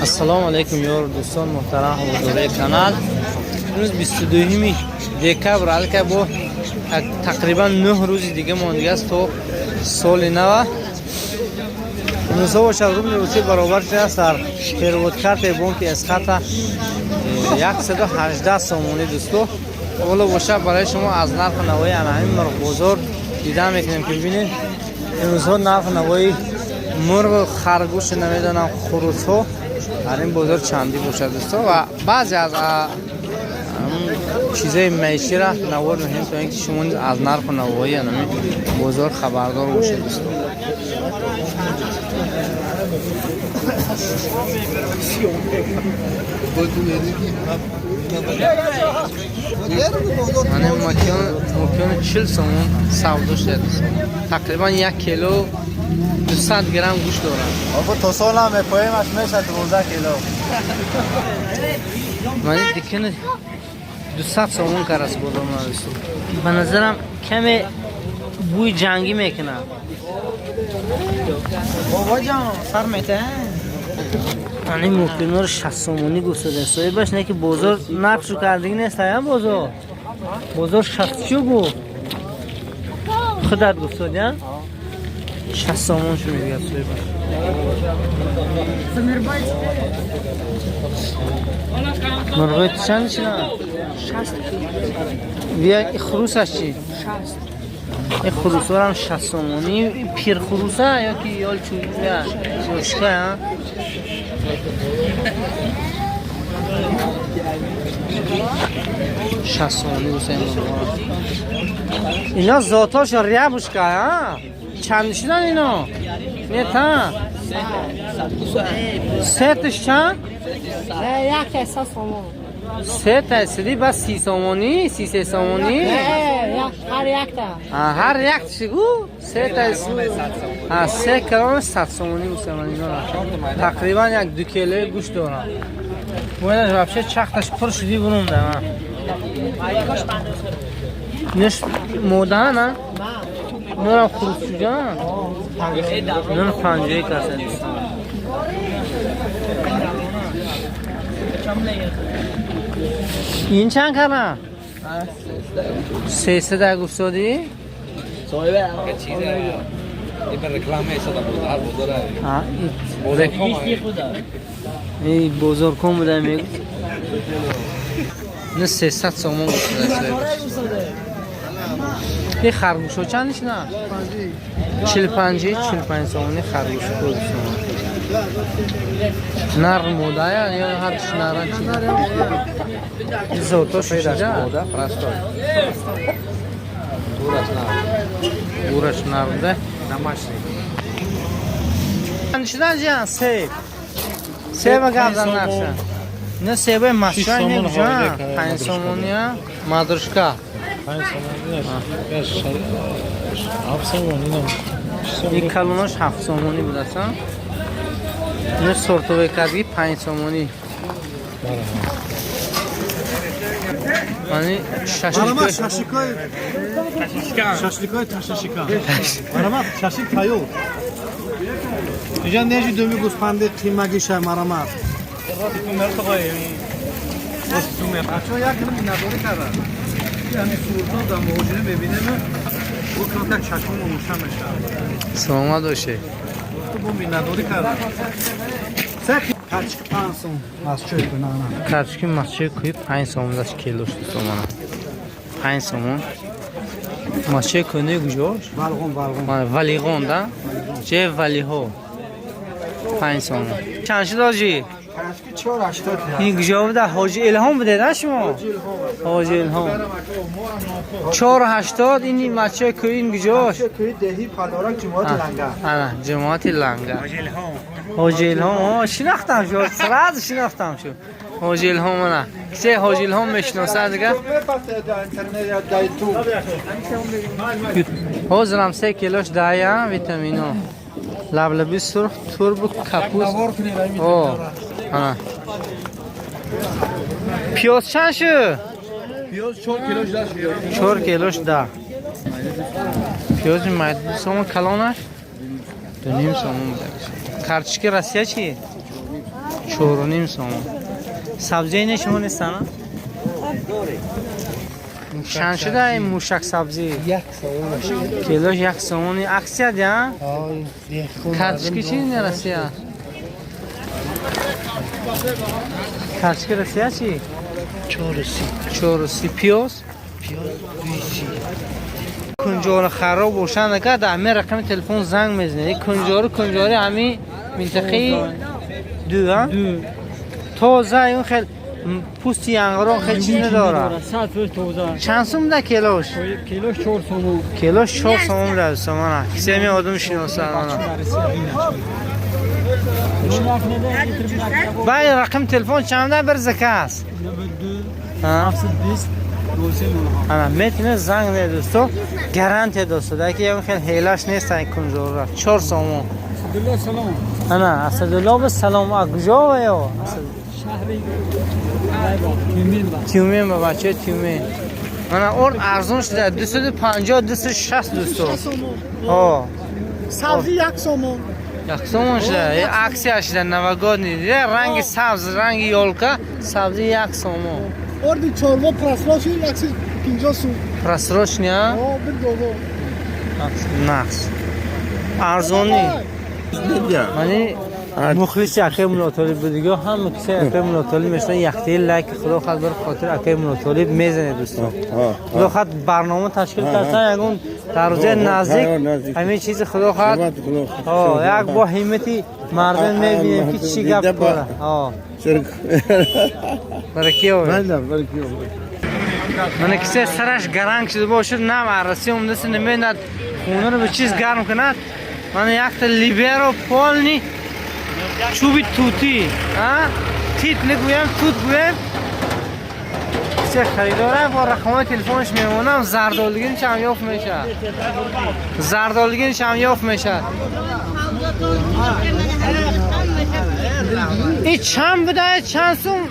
Ассалому алайкум, ёру дӯстон, муҳтарам ҳаводораи канал. Имрӯз 22 декабр, аллакай бо тақрибан 9 рӯзи дига мондагааст то соли нава. Имрӯзҳо бошад, рубли русӣ баробар шудааст дар перевод картаи бонки Эсхата 118 сомонӣ. Дӯсто, ҳоло бошад, барои шумо аз нарху навои ана ҳамин мурғбозор дида мекунем, ки бибинед, имрӯзҳо нарху навои мурғу харгӯшу, намедонам, хурусҳо дар ин бозор чандӣ бошад, дӯсто, ва баъзе аз чизои маишира навор меҳем, то ин ки шумо низ аз нарху навои анами бозор хабардор бошед, дӯсто. Мане мокиёни 40 сомон савдо шуда, тақрибан 1 кило 200 грамм гӯшт дорад. Обо то солам мепоемаш, меша 12 кило. Мани дикини 200 сомон карас бозор дӯсто. Ба назарам, каме бӯи ҷангӣ мекунад. Бобоҷон, сар мета? Ани мокиноро 60 сомонӣ гуфтада соҳибаш, не ки бозор нархшу кардагӣ нест. Ая бозор 60 чӯ гуфт, худат гуфтодя, 60 сомон шу мегӯяд соҳибаш. Мурғои чанд чина? Бия, хурусаш чи? Ин хурусҳоам 60 сомонӣ. Пирхуруса ё ки ёлчу ёшка? 60 сомонӣ гуфта. Ино зотҳошо рябушка чанд шудан ино? Не та сетш чанд? Якта 100 сомон. Сета сиди ба 30 сомонӣ, 33 сомонӣ. Ҳар якта. Ҳар як чӣ гу сета се киломи 100 сомонӣ гуфта. Ман инора тақрибан як 2 килои гӯшт дорам. Бояд вообще чахташ пур шуди бурунда. Инаш модаана, инорам хурусчуҷа, инор панҷои каса. Ин чанд кара? Сесада гуфтодӣ? Бозоркон буда мегуфт. Не, 300 сомон гуфтада. Ин харгӯшҳо чанд шуда? 45, 45 сомони харгӯш. Нар модая ё ҳарчи нара чи зото шуда? Ураш нар буда. Шудан ҷан себ. Себа гап зан, нарша. Не, себаи масчай не гуҷа? 5 сомония мадрушка. 5 сомонӣ, 7 сомонӣ. Ин калонош 7 сомонӣ будааст. Ино сортове кардги 5 сомонӣ. Мани шашликои шашликои ташашика. Марамат, шашлик тайёр. Инҷа нежи думи гӯспанди қимагиша, марамат. Бачаҳо як миннатдорӣ карданд. Ҳамин суртон дар муҳоҷирӣ мебинем, бо камтак чашмон рӯшан мешавад. Саломат бошед. Бо миннатдорӣ карданд. Карчики 5 сом масчои кӯна. Карчики масчои кӯи 5 сом даст килош, сомона. 5 сомон. Масчои кӯнаи куҷош? Валғон, Валғон. Валиғон да? Че валиҳо? 5 сомон. Чанд шуд, ҳоҷӣ? Ин куҷо буда? Ҳоҷи Илҳом буде на шумо? Ҳоҷи Илҳом. 4,80 ин масчои кӯи, ин куҷош? Кӯи деҳи Палорак, ҷамоати Лангар. Ана, ҷамоати Лангар. Ҳоҷи Илҳом, шинохтам шуд, сразу шинохтам шуд. Ҳоҷи Илҳом ана. Кисе Ҳоҷи Илҳом мешиносад дигар? Ҳозирам 3 килош дая витамино. Лаблаби сурх, турбу, капуст. О, ана. Пиёз чанд шуд? Пиёз 4 килош 10. 4 килош 10. Пиёзи майда 2 сомон, калонаш 2,5 сомон буда. Картошки Россия чи? 4.5 сомон. Сабзии не шумо нестана? Чанд шуда ин мушак сабзӣ? Як сомон. Килош як сомони аксия дия? Картошки чи не Россия? Картошки Россия чи? 4.30. 4.30. Пиёз? Пиёз 2.30. Кунҷора хароб бошанд, агар дар ҳамин рақами телефон занг мезанед. Кунҷору кунҷори ҳамин минтақаи ду, а? Тоза, он хел пӯсти янғирон хел чиз надорад. 100% тоза. Чанд сум да килош? Килош 4 сомон. Килош 4 сомон да сомона. Кисе ми одам шиноса ана. Бай рақами телефон чанда бир заказ? 92 720 2397. Ана метине занг не дӯсто, гарантия дӯсто, да ки ягон хел ҳелаш нест ин кунҷора. 4 сомон. Асадулло салом. Ана Асадулло ба салом, а куҷо ва ё? Шаҳри Тюмен ба. Тюмен ба бачаи Тюмен. Мана орд арзон шуда 250 260 дӯсто. Ҳо. Сабзӣ як сомон. Як сомон шуда, аксия шуда новогодний. Ранги сабз, ранги ёлка, сабзи як сомон. Орди чорво просрочный 150 сум. Просрочный, а? О, бир дово. Нақс. Арзонӣ. Мани мухлиси акаи Муллотолиб будиго, ҳама кисе акаи Муллотолиб мешна яхтии лайк худо хад бар хотир акаи Муллотолиб мезанед дӯстон. Худо хад барнома ташкил кардан ягон дар рӯзаи наздик ҳамин чизи худо хад як бо ҳиммати мардум мебинем ки чӣ гап дорад. Баракиё. Мана кисе сараш гаранг шуда бошад, на арраси омдаси намедонад хонаро ба чиз гарм кунад. Мана якта либеро полни чӯби тутӣ, тит нагӯям, тут гӯям. Кисе харидора бо рақамҳои телефонаш мемонам, зардолигинаш ҳам ёфт мешавад. Зардолигинаш ҳам ёфт мешавад. Ин чанд буда, чанд сум?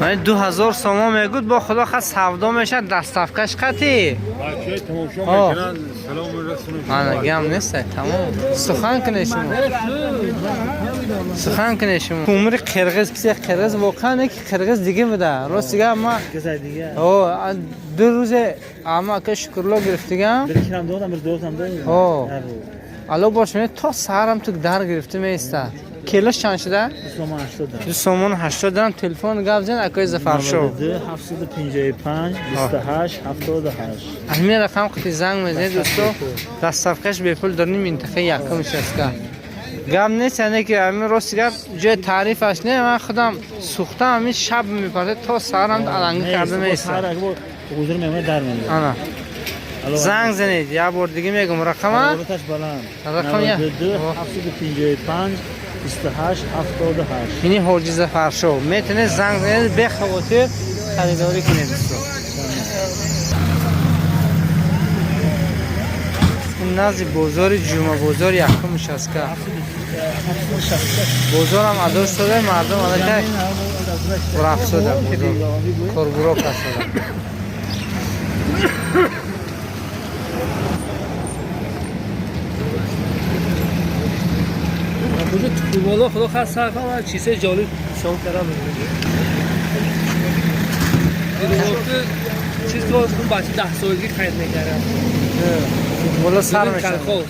Ман 2000 сомон мегӯд, бо худо хад савдо мешавад, доставкаш қатӣ. Ана гам нест, тамом. Сухан кунед шумо. Сухан кунед шумо. Умри қирғиз, кисе қирғиз воқеан ки қирғиз дига буда. Рост дига ма О, ду рӯзе ама ака Шукурло гирифтигам. Bir килам додам, bir додам. О. Алло бош ме то саҳарам ту дар гирифта меиста. Килош чанд шуда? 2 сомон 80. 2 сомон 80 дам. Телефон гап зан акои Зафаршо. 755 28 78. Ҳамин рақам қати занг мезанед дӯсто, доставкаш бепул дар ним минтақаи якум шаска. Гап нест, яъне ки ҳамин рости гап ҷои таърифаш не, ман худам сӯхтам, ҳамин шаб мепартед то саҳарам аланга карда меистам. Ҳузур мемонад дар мемонад. Ана. Занг занед, як бор дига мегӯм рақама. Рақам я. 755 28 78. Ини Ҳоҷи Зафаршо. Метавонед занг занед, бехавотир харидорӣ кунед дӯсто. Ин назди бозори Ҷума бозор якум шаска. Бозорам адо шуда, мардум аллакай рафт шуда, бозор корбуро касада. Куҷо футболо худо хас сар кунад, чизҳои ҷолиб ҳисоб кардам. Чиз то он бача 10 солагӣ қайд мекардам. Футболо сар мешавад. Колхоз.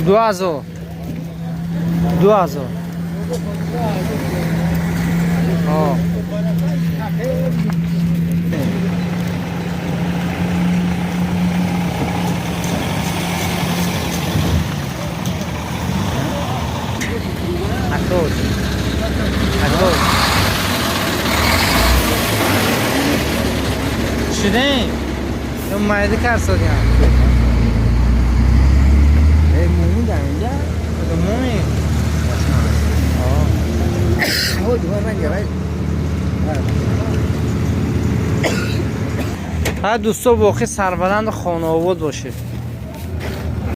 2000. 2000. О. Акоз. Акоз. Шудем? Ё майда карсодиам. Эй, муму дар инҷа? Муми? Ой, дума ранг рай. Ҳа, дӯсто, боқӣ сарбаланду хонаобод бошед.